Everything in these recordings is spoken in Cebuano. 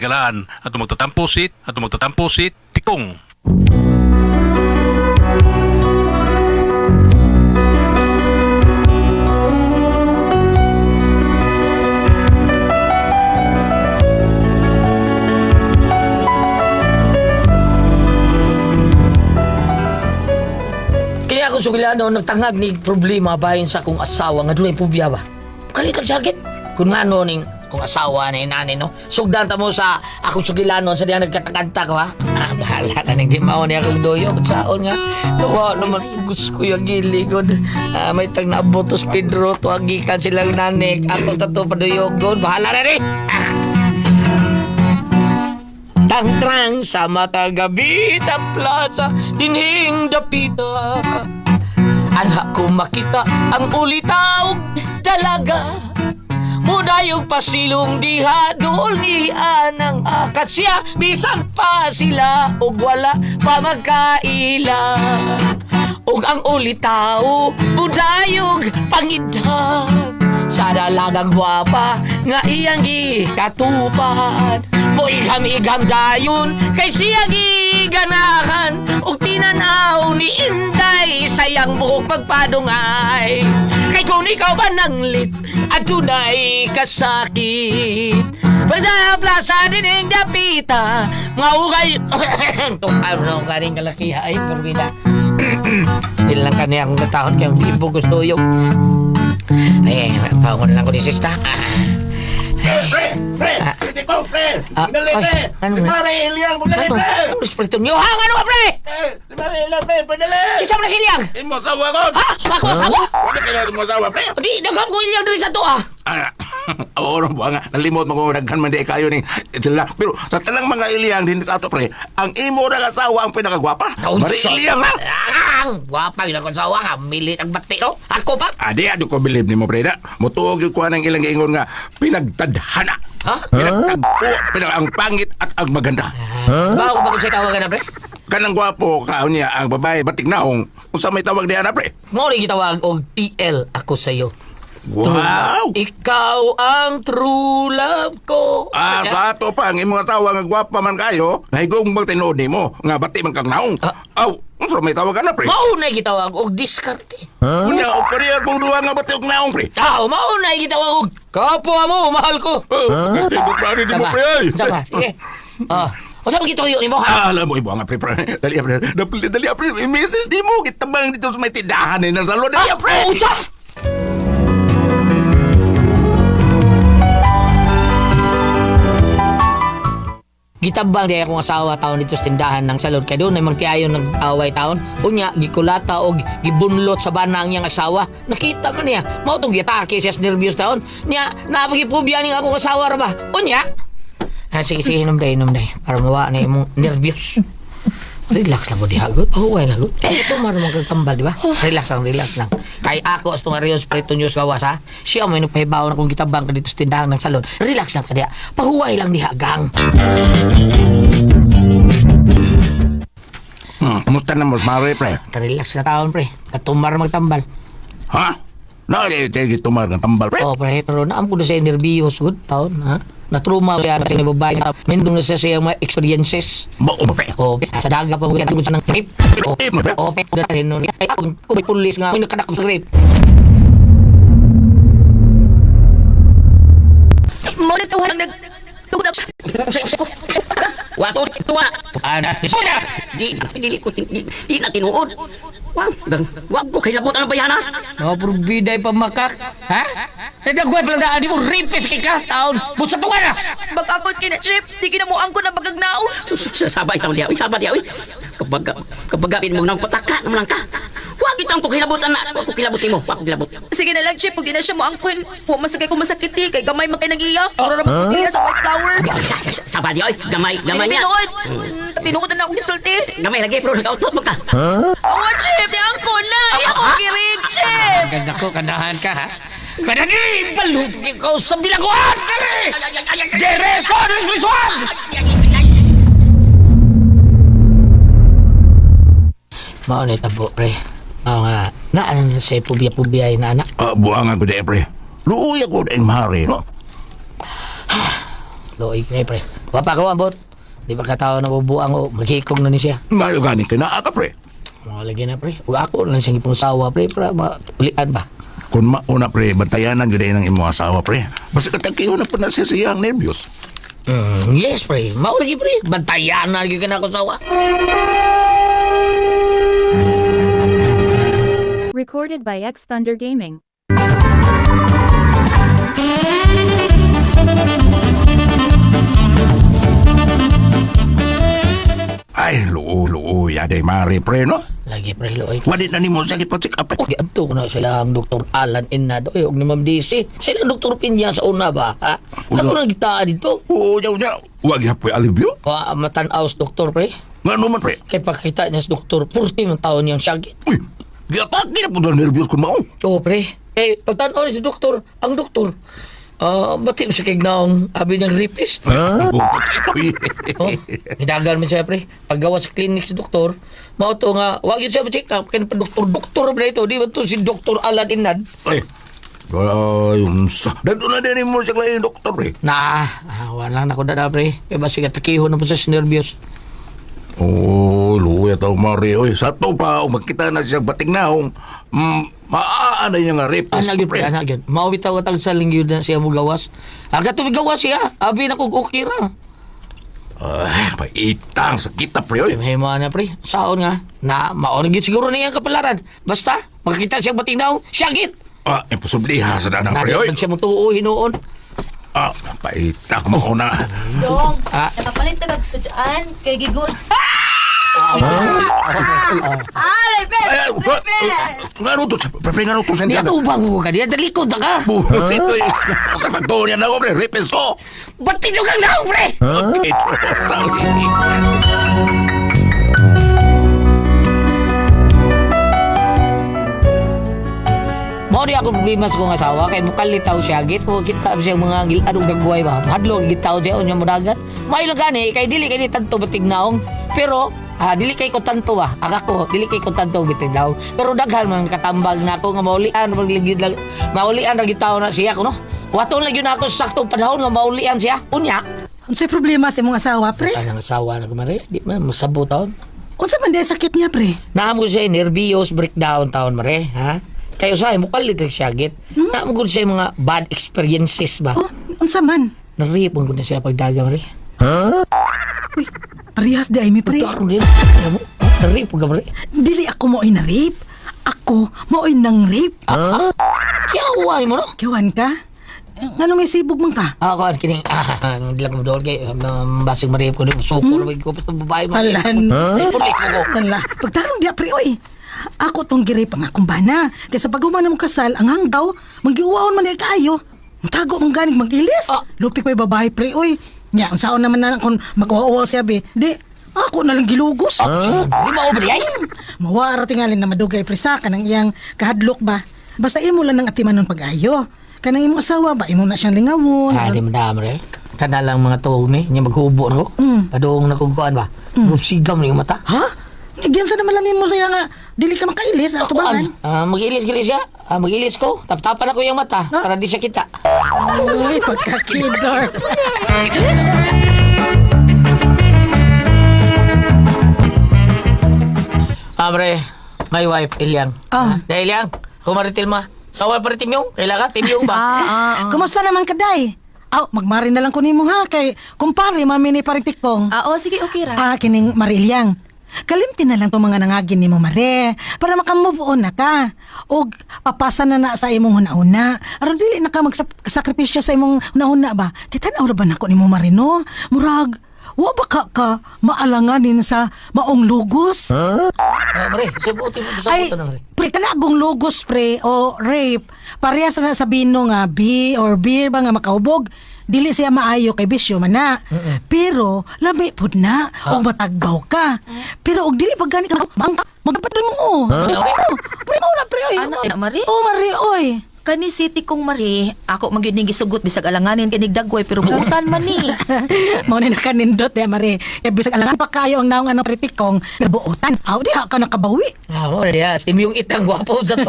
Galaan at magtatampo si at magtatampo si Tikong. Kaya ako sugilano nagtangag ni problema bahin sa akong asawa nga dunay pubya ba. Kalit ang sakit. Kung ngano ning akong asawa ni nani no. Sugdan ta mo sa akong sugilanon sa diyan nagkatakanta ko ha. Ah, bahala na ning di mao ni akong doyo kung saon nga. Luwa naman gusto ko yung giligod. Ah, may tag naabotos Pedro tuwag gikan silang nanik. Ako tato paduyog. Bahala na ni. Ah. Tangtrang sa matagabi sa plaza dinhing dapita. Anha ko makita ang ulitaw dalaga. Mudayog pasilong diha dool ni anang akasya bisan pa sila og wala pa magkaila. Og ang ulitaw mudayog pangidhag sa dalagang gwapa nga iyang gikatupan. Moigam-igam dayon kay siya giganahan ug tinanaw ni Inday sayang buhok pagpadungay. Kay kung ikaw ba nanglit adunay kasakit. Pagda plaza dining dapita mga ugay tungkal no karing kalakiha ay perbida. Dili lang kaniya akong katahon kaya hindi po gusto yung ay, paungon lang ko ni sista. Ah. Pre! Pre! Pre! Ko, pre! Ah, Dali, ay, pre! ano Si na? Mare Eliang, pagdali, Ano? pre! Ano espiritu niyo? Ha? Ano ka, pre? Eh, si Mare Eliang, pre! Pagdali! Kinsa man na silyang? Imo asawa ko! Ha? Ako asawa? Wala kayo mo asawa, pre! Di, daghang ko ilyang diri sa to, ah. Ah, oo, no, buha nga. Nalimot mo kung naghan man di kayo ni sila. Pero sa tanang mga Eliang din sa ato, pre, ang imo na asawa ang pinakagwapa. Mare Eliang, ha? Ang gwapa yun akong asawa nga. Milit ang bati, no? Ako pa? Adi, adi ko believe nimo, pre, na. Mutuog yung kuha ng ilang giingon nga, pinagtadhana. Ha? Pinagtagpo, pinag ang pangit at ang maganda. Bago ko ba kung siya tawagan na, pre? Kanang gwapo ka niya ang babae batik naong unsa may tawag diha na pre? Mo rin gitawag og TL ako sa'yo. Wow! Ikaw ang true love ko. Ah, kato pa ang imong asawa nga gwapa man kayo, nahigong bang tinuod nimo nga bati man kang naong. Ah. Aw, unsa may tawag ana pre? Mao na gitawag og diskarte. Unya og pareha kung duha nga bati og naong pre. Ah, mao na gitawag og kapwa mo, mahal ko. Oh, huh? Pre, di mo pre. ay. Sama, sige. Ah, unsa man gituyo nimo ha? Ah, alam mo ibo nga pre, pre. Dali pre. Dali, dali pre. Mrs. di mo gitabang dito sa may tindahan eh, ng salon. Dali pre. Ah, unsa? Gitabang di akong asawa taon dito sa tindahan ng salon kay doon ay magtiayon nag-away taon. Unya gikulata og gibunlot sa bana ang iyang asawa. Nakita man niya. Mao tong giatake siya sa nervyos taon. Niya napagipubya ning akong asawa ra ba. Unya. Ah, sige sige inom day inom day para mawa na imong nervyos. Relax lang ko diha gud. Pahuway lang gud. Ito marunong kang tambal, di ba? Relax lang, relax lang. Kay ako sa tunga Rios Preto News gawas ha. Siya mo nagpahibaw na kung gitabang ka dito sa tindahan ng salon. Relax lang ka diha. Pahuway lang diha, gang. Kumusta na mo, mare pre? Ka-relax na taon, pre. Katumar magtambal. Ha? Na, eh, tegi tumar ng tambal pre. Oh, pre, pero naam ko na siya nervyos gud taon, ha? Natruma siya sa babae. Mindong na siya sa iyang mga experiences. Mao ba pre? Oh, sa daga pa mo kaya sa ng rape. Oh, oh, pre, rin nun. Ay, ako, kung may pulis nga, may nakadak sa rape. Mo na tuwa nag Wato tuwa. Ana, Soya. Di dili ko di, di na tinuod. Wag wag ko kay labot ang bayana. Mga purbiday pa makak. Ha? Nagagway palang daan di mo ripis kay ka taon. Busa to ka na. Bagakot kina Chip, di kinamuang ko na bagagnao. Sabay taon diya, sabay diya. Kapag kapag mo nang pataka naman lang ka. Wag itang ko kilabot ana, wag ko kilabot nimo, wag ko kilabot. Sige na lang Chip, pag di na siya moangkon. Wa masakay ko masakit eh, kay gamay man kay nang iya. Oro ra man iya sa white flower. Sabay diya, gamay gamay niya. Tinuod. Tinuod na akong gisulti. Gamay lagi pero nagautot mo ka. Awa Chip, di angkon na. Iya ko girig Chip. Ganda ko, kandahan ka ha. Kada diri balut ikaw sa bilaguan. Dali! Dereso, Desprisuan! Mao ni tabo pre. Mao nga na ano na siya pubya-pubya na anak. Ah, buangan ko di pre. Luoy ako ding mare, no? Loy kay pre. Wa pa ko ambot. Di pa katawo na bubuang o maghikog na ni siya. Mayo gani kay naa ka pre. Mga lagi na pre. Ug ako lang siyang ipangusawa pre para maulian ba. Kung mauna pre, bantayanan gyud ang imong asawa pre. Basta katakiho na po na siya sa iyang nervyos. Yes pre. Mao lagi pre. Bantayan na lagi ka na ako sawa. Recorded by X Thunder Gaming. Ay, luo, luo, yaday mare pre, no? Lagi pre loy. Wadi na nimo siya gipa-check up. Okay, adto ko na sila ang Dr. Alan Enado eh, og ni Ma'am DC. Sila ang Dr. Pinya sa una ba? Ha? Ako nang gitaan dito. Oo, yaw niya. Wag yapoy alibyo. Wa matanaw sa doktor pre. Nga naman pre. Kay pagkita niya sa doktor, 40 man taon niyang syagit. Uy, giatake na po na nervyos kun mao. Oo, pre. Eh, pagtanaw niya sa doktor, ang doktor, bati mo siya kay Gnaong abi niyang rapist. Huh? Oh, hidagan man siya, pre. Paggawa sa clinic sa doktor, mao to nga, wag yun siya check up. Kaya pa doktor, doktor ba ito? Di ba to si Doktor Alan Inad? Ay, ay, unsa. Dadto na din mo siya lain doktor pre. Na, wala na ko dada, pre. Kaya basi katakiho na po sa nervyos. Oh, luya tao mare. Oy, sa to pa, oh, magkita na siya bating naong. Maaan na niya nga rapist, Anak yun, pre, anak yun. Mawitaw at ang saling yun na siya mo gawas. Aga tumigawas siya. Abi na kong okay ra. Ay, paitang sa kita pre oy. May mga na pre, saon nga, na maorin gyud siguro na iyang kapalaran. Basta, makita siya bating daw, siyagit! Ah, imposible ha sa dana pre oy. Nagdag siya mo tuo hinuon. Ah, paitang mo na. Dong, Ah. nakapalit na kag sudan kay gigun. Ay, Ay, ay, ngano to? Pre, pre, ngano to? Niya tubang ko ka, niya dalikod na ka. Buhot ito eh. Kapag niya na ako, pre. Rapist ko. Ba't tinyo kang naong, pre? Okay, Mao di ako problema sa kong asawa kay mukalitaw siya git ko kita siya mga giladong dagway ba. Hadlong gitaw siya unya modagat. May lang gani kay dili kay di tanto batig naong. Pero dili kay ko tanto ba. Ang ako dili kay ko tanto batig naong. Pero daghan mga katambag nako nga maulian pagligid lang maulian ra gitaw na siya kuno. Waton lang yun ako sa saktong panahon nga maulian siya. Unya. Unsay problema sa imong asawa, pre? Kanang asawa na kumare, di man masabot taon. Unsa man di sakit niya, pre? Naamo siya nervyos breakdown taon mare, ha? Kayo sa mukalit siya git. Naamo gud siya mga bad experiences ba. Oh, unsa man? Narip ang gud na siya pagdaga mare. Uy, parehas di ay mi, pre. Karon din. Alam mo, narip ka mare. Dili ako mo'y na-rape. Ako mo'y nang rape. Kiyawa mo no. Kiwan ka? Ngano may sibog man ka? Ako ah, kining hindi lang mo doon kay basig marip ko din suko na ko pa babae mo. Alan. Pulis mo ko. Ala, pagtarong diya, pre, oy. Ako tong girape ang akong bana. Kaysa pag human mo kasal, ang hanggaw, manggiuwaon man ay kaayo. Mutago mong ganig mag-ilis. Ah. Lupik pa'y babae, pre, oy. Nya, unsaon naman na kung mag-uwa siya, be. Di, ako na lang gilugos. Di ba obri ay? Mawara tingalin na madugay pre sa kanang iyang kahadlok ba. Basta imo lang ng atimanon pag-ayo. Kanang imong asawa ba imo na siyang lingawon. Ah, di mo na mare. Kana lang mga tuog ni, nya maghubo na ko. Padung na kog kuan ba. Sigam ni yung mata. Ha? Nagyan sa naman lang nimo saya nga dili ka makailis ato ba man? Ah, mag-ilis-gilis siya. Ah, mag-ilis ko. Taptapan ako yung mata para di siya kita. Uy, pagkakidor. Amre, my wife, Ilyang. Ah. Dahil Ilyang, kumaritil ma. Sawal pa rin timyong. Kailangan, timyong ba? Kumusta naman kaday? Aw, magmari na lang ko nimo ha kay kumpare mami ni paring tikong. Ah, oh, sige, okay ra. Ah, kining Marilyang. Kalimti na lang tong mga nangagin nimo mare para makamove on na ka. Og papasa na na sa imong hunahuna. Aron dili na ka magsakripisyo sa imong hunahuna ba. Kay tan-aw ra ba nako nimo mare no? Murag wa ba ka ka maalanganin sa maong lugos? Amre, sabuti mo sa Ay, na, mare. pre, kanagong lugos, pre, o rape, parehas na sa bino nga, B or beer ba nga makahubog, dili siya maayo kay bisyo man na. Pero, labi pud na, og matagbaw ka. Pero, og dili pag gani ka, bang ka, magpadoy mo, oh. Huh? Oh, pre, mo na, pre, oy. Ana, ana, Mari? Oh, Mari, oy. Kani city kong Mari, ako man gyud ning gisugot bisag alanganin kay nigdagway pero butan man ni. Mao ni nakanindot eh, Mare. Kaya bisag alangan pa kayo ang naong ano kritikong, pero buotan. Aw, diha ka nakabawi. Ah, mo diha, yung itang gwapo sa to.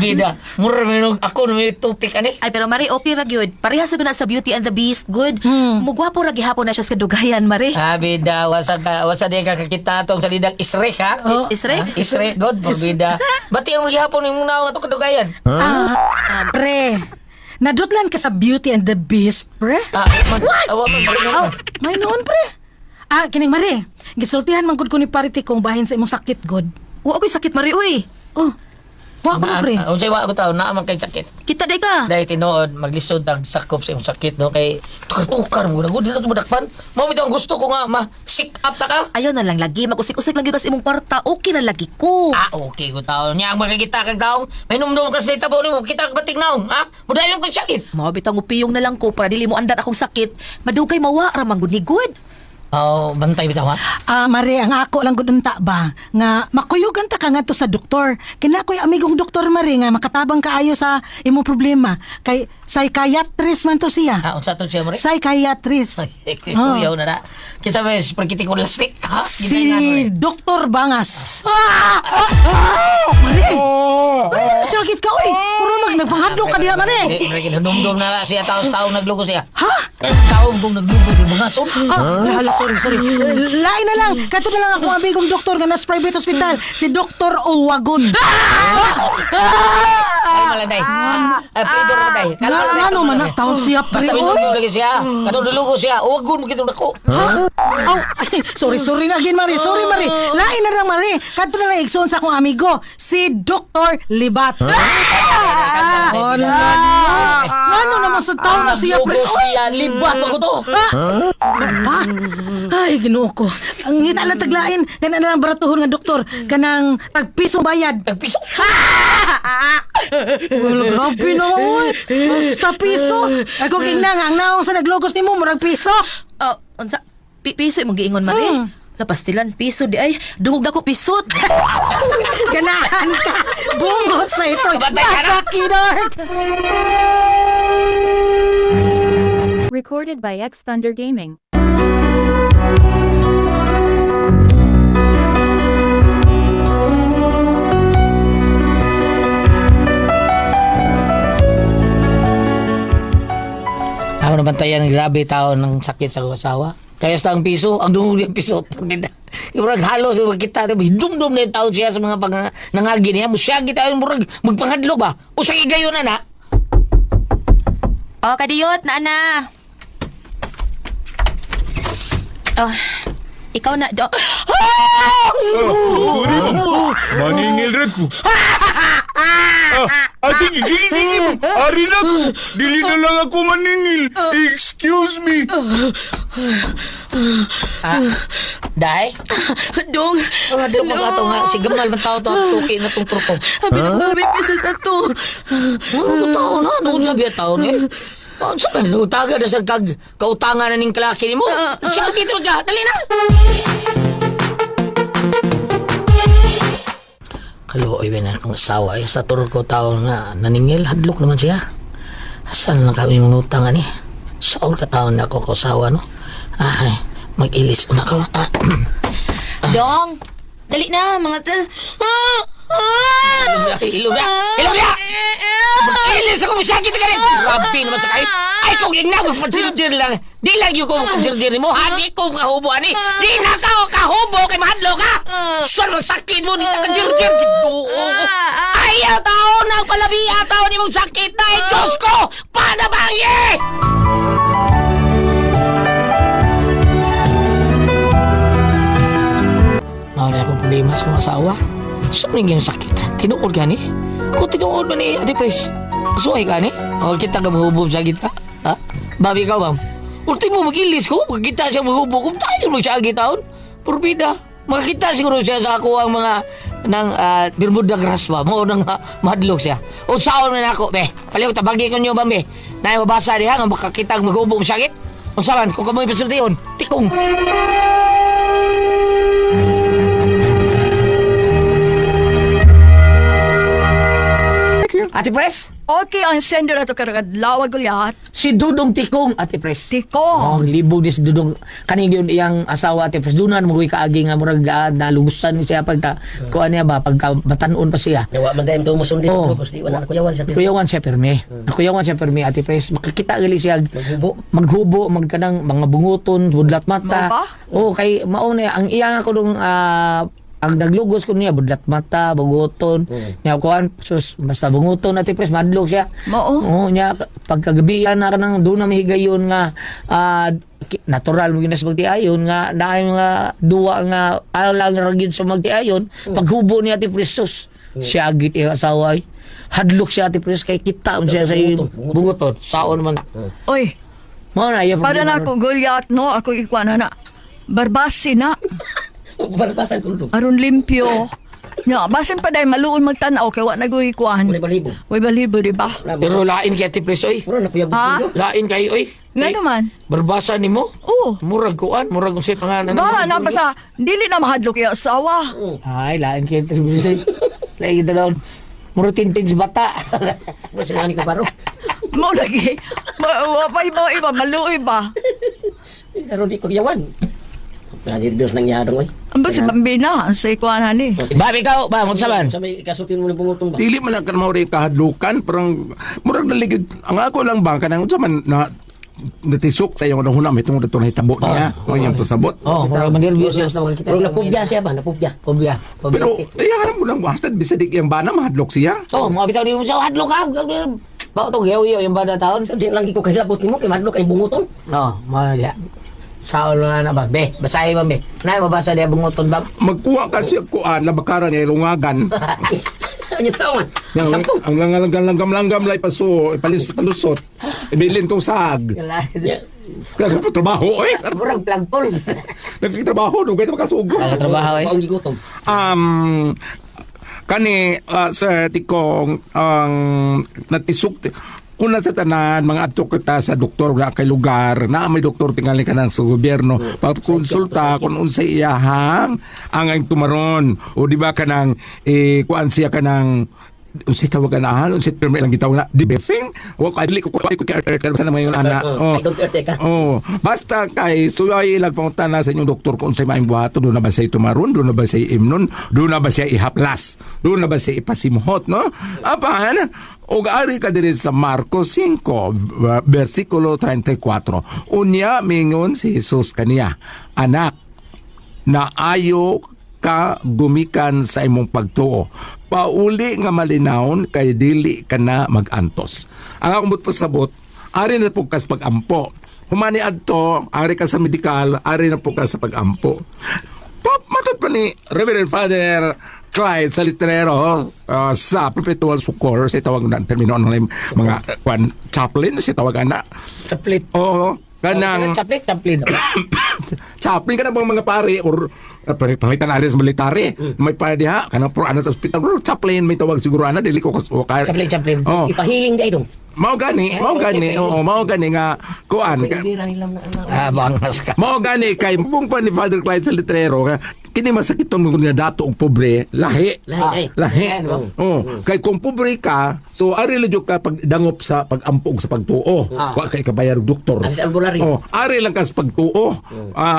Bida, mura man ako na may topic ani. Ay pero Mari okay ra gyud. Parehas gyud na sa Beauty and the Beast, good. Mugwapo ra gihapon na siya sa kadugayan, Mari. Ah, bida, wasa ka, wasa di ka kakita atong salidang isrek ha. Oh. Isrek? Ah, Isrek, god, bida. Bati ang gihapon imong naong ato kadugayan. Ah, pre. Nadutlan ka sa Beauty and the Beast, pre? Ah, man, awa man, balik Aw, may noon, pre. Ah, kining Mare. Gisultihan man gud ko ni Paritikong bahin sa imong sakit, god. Wa ako'y sakit Mari uy. Oh, wa ko na, pre. Ah, unsay wa ko taon, naa man kay sakit. Kita day ka. Dahil tinuod, maglisod ang sakop sa imong sakit, no? Kay tukar-tukar mo, nagud na madakpan. Mao bitaw ang gusto ko nga, ma-sick up ta ka. Ayaw na lang lagi magusik-usik lang gyud ka sa imong kwarta. Okay na lagi ko. Ah, okay ko taon. Niya ang makikita kag taong. May numdum ka sa itabo nimo, kita ka batik naong, ha? Mudayon kag sakit. Mao bitaw ngupiyong na lang ko para dili mo andar akong sakit. Madugay mawa ra man gud ni good. Oh, bantay bitaw ha. Ah, Mare, ang ako lang gud unta ba nga makuyugan ta ka ngadto sa doktor. Kina ko'y amigong doktor Mare nga makatabang kaayo sa imong problema. Kay psychiatrist man to siya. Ah, unsa to siya mo rin? Psychiatrist. Kuyaw na na. Kinsa ba spaghetti ko lastik, ha? Si Doktor Bangas. Ah! Mare! Mare, sakit ka oy. Puro mag nagpanghadlok ka diha Mare. Dumdum na na siya taos taong naglugo siya. Ha? Taong kong naglugo sa mga son. Ah, hala, sorry, sorry. Lain na lang. Kato na lang akong amigong doktor nga nasa private hospital, si Doktor Owagon. Ay, malanday. Ay, Fredo malanday. Nga, ngano man na taon siya pre Basta oy. minumdum lagi siya. Katong nulugo siya. Uwagon mo kitong dako. Ha? Aw, ay, sorry, sorry na again, Mari. Sorry, Mari. Lain na lang, Mari. Kadto na lang igsoon sa akong amigo, si Dr. Libat. Ah! Wala na. Ngano naman sa taon na siya, pre? Naglugo siya. Libat ako to. Ah! Pa? Ay, Ginoo ko. Ang ngita lang taglain, kana na lang baratuhon nga doktor, kanang tagpiso bayad. Nagpiso. Wala, grabe na oy. Basta piso. Ay, kung king na nga, ang naong sa naglogos nimo murag piso. Oh, unsa? Piso imong giingon Mari. Lapastilan piso di ay dungog dako pisot. Ganahan ka. Bungot sa ito. Bantay ka na. Nakakidort. Recorded by X Thunder Gaming. Ako nabantayan, grabe tao ng sakit sa asawa. Kaya sa ang piso, ang dungog yung piso. Murag halos makita, dumdum na yung tao siya sa mga pang nangagi niya. Musyagi tayo, murag magpangadlo ba? Usang igayon na na. Oh, kadiyot na na. Oh, ikaw na do. Sorry, ma'am. Maningil ra ko. Ah, sige, sige, sige. Ari na ko. Dili na lang ako maningil. Excuse me. Ah, dahi? Dong. Oh, di mo ato nga. Si Gamal man tao to at suki na tong truko. Abi na kami pisa sa to. Ano tao na? Ano sabi ang tao niya? Ano sabi? Utaga na sa kag kautangan na ning kalaki mo. Siya kita magka. Dali na! Kaluoy ba na akong asawa eh. Sa turok ko tao nga naningil, hadlok naman siya. Saan lang kami mangutang ani? Saol ka taon na ako kausawa no? Ay, mag-ilis una ko. Ah, Dong. Dali na mga ta. Ah! Ah! ilog na, ilog na, ilog na! Mag-ilis ako, masakit ka rin! Grabe naman sa kayo. Ay, kung ingna, magpansirdir lang. Di lang yung kung magpansirdir mo, ha? Di ko kahubo, ani. Di na ka kahubo, kay mahadlo ka! Saan ang sakit mo, di ka kandirdir. Ginoo. Ayaw tao ng palabi, tao ni mong sakit na, eh, Diyos ko! Panabangi! Mao na akong problema sa kong asawa. Sa so, yung sakit. Tinuod ka ni? Kung tinuod man ni Ate Pres, suway ka ni? O kita ka mahubo sa kita? Ha? Babi ka bang? Ultimo mag-ilis ko, magkita siya mahubo kung tayo magsagi taon. Purbida. Makakita siguro siya sa ako ang mga ng Bermuda grass ba? Mao nang mahadlok siya. O saon man ako, be. Palihog tabagi ko niyo ba, be? Nay mabasa diha nga makakita ang maghubo mo sakit. Unsa man kung kamoy pasultihon, tikong. Ate Pres? Okay, ang sender ato karong adlaw, Gulyat. Si Dudong Tikong, Ate Pres. Tikong. Oh, libog ni si Dudong. Kaning yun iyang asawa, Ate Pres. Dunan mo kaagi nga murag nalugusan siya pagka kuan niya ba pagka batanon pa siya. Yawa man dahil ito musundin Oh. ko, di wala na kuyawan sa Kuyawan siya pirmi. Nakuyawan siya pirmi, Ate Pres. Makakita gali siya Maghubo. Maghubo, magkanang mga bunguton, budlat mata. Mao ba? Oh, kay mao na ang iya nga ko dong ang naglugos ko niya budlat mata, bunguton. Nya kuan sus basta bunguton, Ate Pres, madlok siya. Mao. Oo, nya pagkagabian na kanang doon na mahigayon nga natural mo ginas magtiayon nga naay mga duwa nga alang ra gyud sa magtiayon paghubo ni Ate Presos. Siya git iyang asawa ay. Hadlok siya, Ate Pres, kay kita man siya sa iyang bunguton saon man na. Oy, Mao na iya para problema na ron. ako, Gulyat, no? Ako ikuan na na. Barbasi na. Barbasan ko ito. Aron limpyo. Nya, basin pa dahil maluon magtanaw kay wa nagoy kuan. Wala balibo. Way balibo, di ba? Pero lain kay Ate Pres oy. Mura na kuya Ha? Lain kay oy. Nga Kay, naman. Barbasa nimo? Oo. Murag kuan, murag unsay pangalan. Ba, na basta dili na mahadlok yung asawa. Ay, lain kay Ate Pres. Oy. Lain kita daw. Murag tintin sa bata. Mura sa mga ko baro. Mo lagi. Wa pa iba iba maluoy ba? Karon di ko kuyawan. Nervyos nang yadong oy. Ang ba si Bambina ang sa ikuan ni. Ba, ikaw, ba, unsa man? Sa may kasutin mo ng bungutong ba? Dili man lang kan mao kahadlukan, parang murag naligid ang ako lang ba kanang unsa man na natisok sa iyong hunahuna may tungod ato nahitabo niya o iyang pasabot. Oh, murag manervyos siya sa mga kita. Murag napubya siya ba? Napubya. Pobya. Pobya. Pero iyahan mo lang basta bisa di iyang bana mahadlok siya. Oh, mga bitaw ni mo siya hadlok ka. Ba to gew yung bada taon. So, di lang ko kahilabot nimo kay madlok ay bunguton. Oh, mo na diya. Sa ulo na ba? Be, basahin ba be? Nay mabasa diya bunguton ba? Magkuha kasi kuan labakaran niya lungagan. Ano tao man? Yang, Sampo. ang langgam langgam lay paso ipalis palusot. Ibilin tong sag. Nagtrabaho eh. Murag plagpol. Nagtrabaho dugay ta makasugo. Nagtrabaho eh. Paong gigutom. Kani sa tikong ang natisok kuna sa tanan mga adto kita sa doktor wala kay lugar na may doktor tingali ka ng sa gobyerno pagkonsulta kung unsay iyahang ang ang tumaron o di ba kanang eh, kuan siya kanang unsay tawag na unsay term ilang gitawag na debriefing wa ko dili ko ko ko sa mga ana. I don't erte ka. Oh, basta kay suway ilag pangutana sa inyong doktor kung unsay maayong buhaton, doon na ba siya tumaron, doon na ba siya imnon, doon na ba siya ihaplas, doon na ba siya ipasimhot, no? Apan, og ari ka diri sa Marcos 5, versikulo 34. Unya mingon si Jesus kaniya, "Anak, naayo ka gumikan sa imong pagtuo. Pauli nga malinawon kay dili ka na magantos." Ang akong pasabot, ari na po kas pag-ampo. Humani adto, ari ka sa medikal, ari na po ka sa pag-ampo. Pop, matod pa ni Reverend Father Clyde sa litrero sa Perpetual Succor sa tawag na termino ano na yung mga kwan chaplain sa tawag ana. Chaplit. Oo, kanang Chaplit, chaplit. chaplain ka na bang mga pare or pangitan na sa military may pare diha kanang pro ana sa ospital or chaplain may tawag siguro ana dili ko kas o kaya. Chaplain, chaplain. Oh, Ipahiling di dong. mao gani oo, mao gani nga kuan ka, Ah, bangas ka. mao gani kay mong pa ni Father Clyde sa litrero nga kini masakit tong nga dato og pobre lahi. Lahi, ay. Lahi. Oh, kay kung pobre ka, so ari lang jud ka pagdangop sa pag-ampo ug sa pagtuo. Wa kay kabayar og doktor. Ari sa albularyo. Oh, ari lang ka sa pagtuo.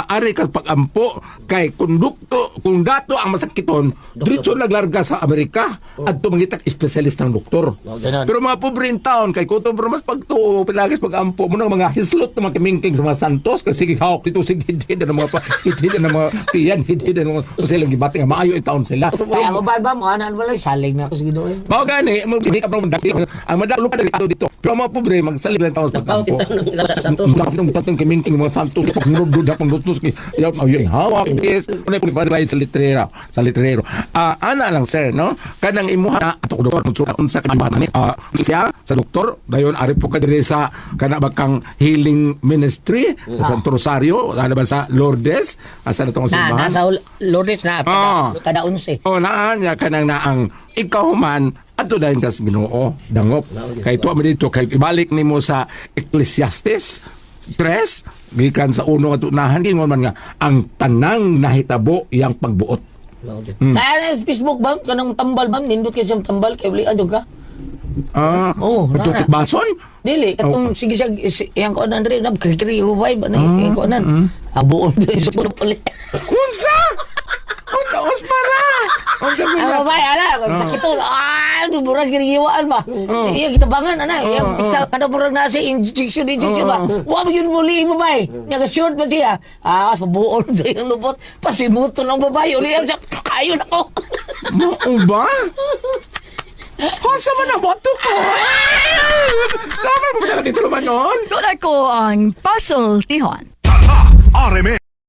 Ari ka sa pag-ampo kay kung dukto, kung dato ang masakiton, diretso naglarga sa Amerika adto mangita espesyalista ng doktor. Ganon. Pero mga pobre in town kay kutob mas pagtuo, pilagis pag-ampo mo mga hislot na mga kimingking sa mga Santos kasi sige hawak dito sige hidhid na mga hidhid na mga tiyan hidhid na mga kung silang gibati nga maayo in town sila. Ay, ako ba ba mo ana wala salig na ako sa Ginoo. Eh. Mao gani, mo sige ka pa ang madalo pa dito dito. Pero mga pobre magsalig lang taon sa Nagpawag pag-ampo. kita ng sa Santos. Ang tatong kimingking mga Santos pag nurod na pang lutos kay yaw ayo hawak yes unay po ni sa litrero sa litrero. Ana lang sir no kanang imuha na ato ko doktor konsulta unsa ka ba ni siya sa doktor dayon ari po ka diri sa kana ba kang healing ministry sa Santo Rosario ana ba sa Lourdes asa na tong Na, simbahan. nasa Lourdes na kada, kada 11. Oh, naan niya kanang naang ikaw man adto dayon kas Ginoo dangop. Kay tuwa mo dito kay ibalik nimo sa Ecclesiastes 3 gikan sa uno nga tunahan gingon man nga ang tanang nahitabo iyang pagbuot. Kaya na Facebook ba kanang tambal ba nindot kay siyang tambal kay ulian jud ka. Ah, Oh, oh, na. bason? Dili katong sige siya iyang kuanan rin nab kri babae ba na iyang kuanan. Abuon din sa pulit. Unsa? Unsa os para? Unsa Ang man? babae ala sakit to. Ah, murag ginigiwaan ba. Iya gitabangan ana, iya sa kada murag na si injection injection ba. Wa man yun muli ang babae. Nya ga short ba siya. Ah, pabuon sa iyang lubot. Pasimuton ang babae uli ang siya. Kayo na ko. Mao ba? Unsa man ang boto ko? Sama mo na dito naman noon. Doon ako ang Puzzle Tihon. RMN.